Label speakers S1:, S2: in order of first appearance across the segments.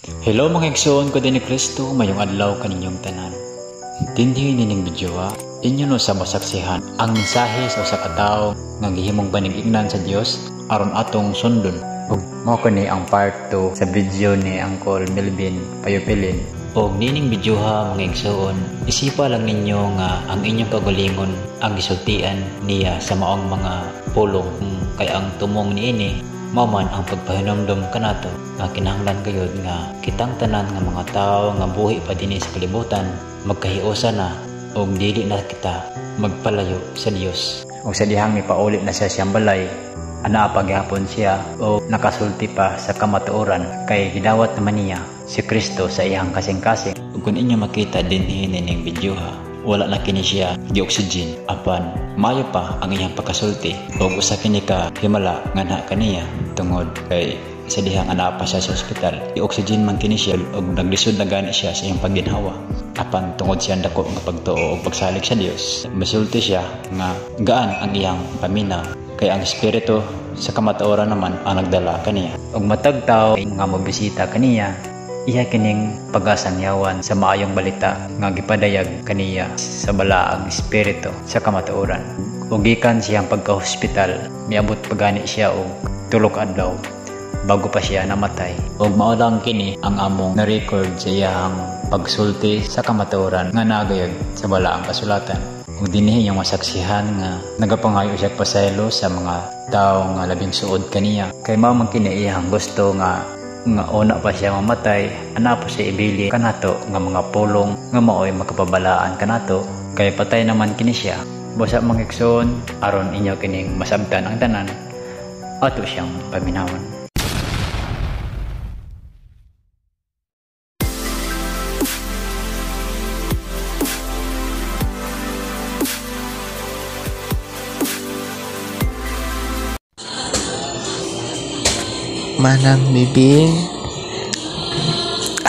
S1: Hello mga igsoon ko din ni Kristo, mayong adlaw kaninyong tanan. Dinhi nining video ha, inyo no sa masaksihan ang mensahe sa usa ka tawo nga gihimong banig-ignan sa Dios aron atong sundon. Ug mao kini ang part 2 sa video ni Uncle Melvin Payupilin. Og nining video ha mga igsoon, isipa lang ninyo nga ang inyong kaugalingon ang gisultian niya sa maong mga pulong, kay ang tumong niini mao man ang pagpahinumdom kanato nga kinahanglan gayud nga kitang tanan nga mga tawo nga buhi pa dinhi sa kalibutan magkahiusa na og dili na kita magpalayo sa Dios. Og sa dihang mipauli na siya siyang balay, anaa pa gihapon siya o nakasulti pa sa kamatuoran kay gidawat naman niya si Kristo sa iyang kasing-kasing. Ug kung inyo makita dinhi nining video ha, wala na kini siya gi-oxygen apan maayo pa ang iyang pagkasulti ug usa kini ka himala nga naa kaniya tungod kay sa dihang anaa pa siya sa ospital, i-oxygen man kini siya ug naglisod na gani siya sa iyang pagginhawa. Apan tungod siyang dako nga pagtuo ug pagsalig sa Dios, misulti siya nga gaan ang iyang paminaw kay ang espiritu sa kamatuoran naman ang nagdala kaniya. Ug matag tawo nga mobisita kaniya, iya kining pagasangyawan sa maayong balita nga gipadayag kaniya sa balaang espiritu sa kamatuoran. Ug gikan siyang pagka-hospital, miabot pa gani siya og 3 ka adlaw bago pa siya namatay. Ug mao lang kini ang among na-record sa iyang pagsulti sa kamatuoran nga nagayod sa balaang kasulatan. Ug dinhi iyang masaksihan nga nagapangayo siya pasaylo sa mga tawo nga labing suod kaniya. Kay mao man kini iyang gusto nga una pa siya mamatay, ana pa siya ibili kanato nga mga pulong nga maoy makapabalaan kanato, kay patay naman kini siya. Busa mga igsoon, aron inyo kining masabtan ang tanan, ato siyang paminawon.
S2: Manang Bibing,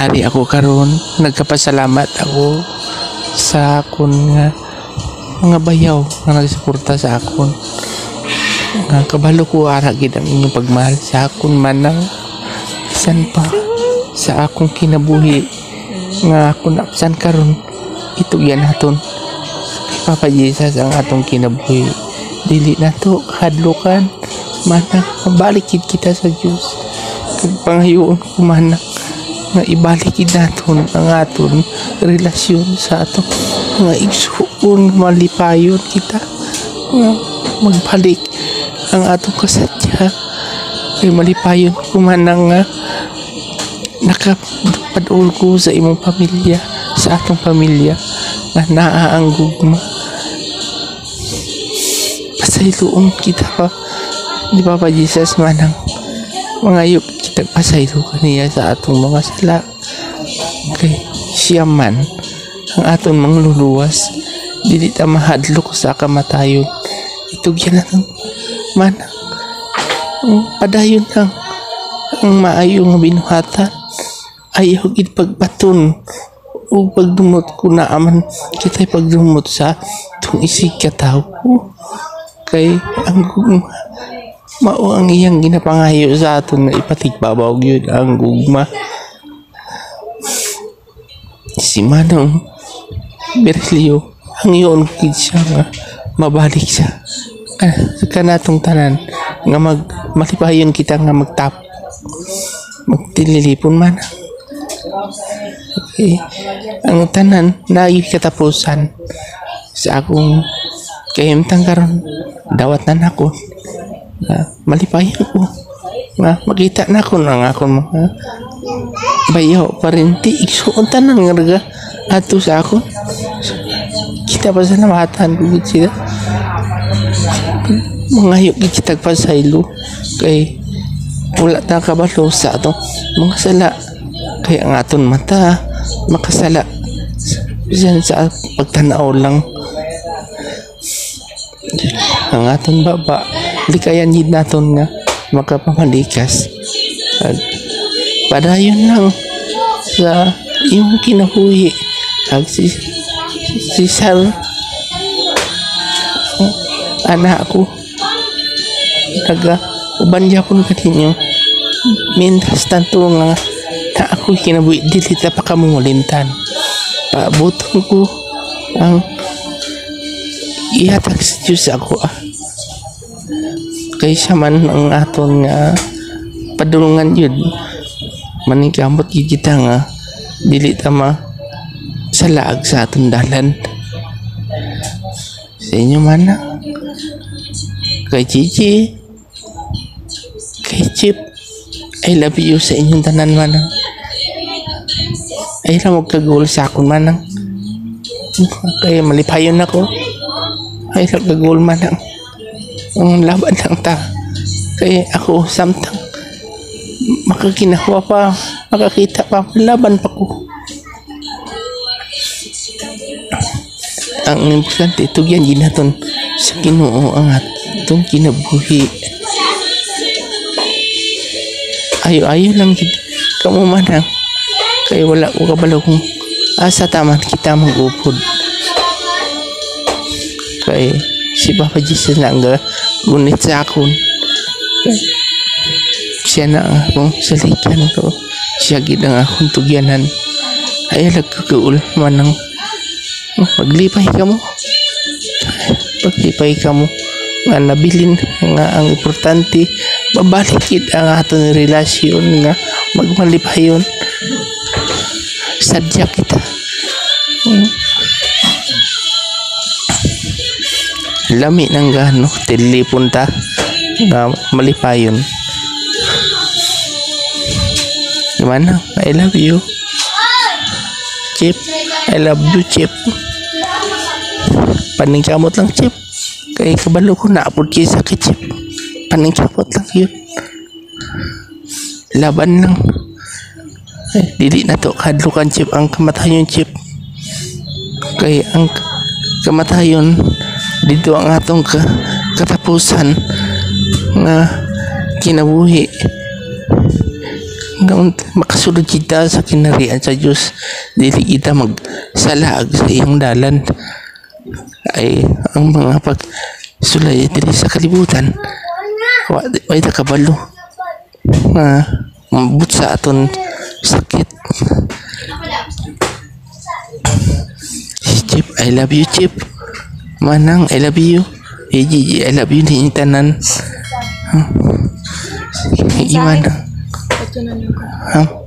S2: ari ako karon, nagkapasalamat ako sa akon nga mga bayaw nga nagsuporta sa akon. Nga kabalo ko ara gid ang inyong pagmahal sa akon, manang, bisan pa sa akong kinabuhi nga akon napsan karon, itugyan naton kay Papa Jesus ang atong kinabuhi. Dili nato hadlukan, manang, mabalik gid kita sa Dios. Kag pangayoon ko, manang, nga ibalik gid naton ang aton relasyon sa atong mga igsuon, malipayon kita nga magbalik ang atong kasatya. Kay malipayon ko, manang, nga nakapadul ko sa imong pamilya, sa atong pamilya nga naa ang gugma. Pasayloon kita pa ni Papa Jesus, manang, mangayo kita pasaylo kaniya sa atong mga sala, kay siya man ang aton mangluluwas. Dili ta mahadlok sa kamatayon. Itugyan na lang, manang, padayon lang ang maayo nga binuhatan. Ayaw gid pagbaton o pagdumot kung naaman kita'y pagdumot sa itong isig katawo, kay ang gugma mao ang iyang ginapangayo sa aton na ipatigbabaw gyud ang gugma. Si Manong Berlio, ang iyon gid siya nga mabalik siya kanatong tanan nga malipayon kita nga magtap magtililipon man. Okay. Ang tanan naay katapusan sa akong kahimtang karon, dawat na nako nga malipayon ko nga makita na ko na nga akong mga bayaw parinti igsuon tanan nga naga ato sa akon. Kita pasalamatan ko gid sila, mangayo gid kita pasaylo kay wala ta kabalo sa atong mga sala, kay ang aton mata makasala bisan sa pagtanaw lang. Ang aton baba likayan gid naton nga makapamalikas. Ag padayon lang sa imong kinabuhi. Ag si Sal, anak ko, taga uban gyapon kaninyo. Mientras tanto nga Na ako kinabuhi, dili ta pa kamungulintan. Paabuton ko ang ihatag sa Diyos ako ah. Kay siya man ang aton nga padulungan yun. Maningkamot gyud kita nga dili ta ma sa laag sa aton dalan. Sa inyo man na. Kay Gigi, kay Chip, I love you sa inyong tanan, manang. Ay lang magkagul sa akon, manang. Kay malipayon ako. Ay lang kagul, manang. Ang laban lang ta. Kay ako samtang makakinawa pa, makakita pa, laban pa ko. Ang importante, tugyan ginaton sa Ginoo ang atong kinabuhi. Ayo-ayo lang gid kamo, manang. Kay wala ko kabalo kung asa taman kita mag-upod. Kay si Papa Jesus na ang gunit sa akon. Kay siya na ang akong salikan ko. Siya gid ang akong tugyanan. Ay nagkaguol, manang. Paglipay ka mo. Paglipay ka mo. Nga nabilin nga ang importante babalik gid ang aton relasyon nga magmalipayon. Sadya kita. Lami ng gano telepon ta nga malipayon. Gimana? I love you. Chip. I love you, Chip. Paningkamot lang, Chip. Kay kabalo ko naapod kay sakit, Chip. Paningkamot lang yun. Laban lang. Ay, dili na to kadlukan, Chip, ang kamatayon, Chip. Kay ang kamatayon dito ang atong katapusan nga kinabuhi. Nga makasulod kita sa kinarian sa Dios, dili kita magsalaag sa iyang dalan. Ay ang mga pagsulay dili sa kalibutan, wa wa ta kabalo nga mabut sa aton sakit. Si Chip, I love you, Chip. Manang, I love you. Hey, Gigi, I love you ni tanan. Huh? Gimana? Ha?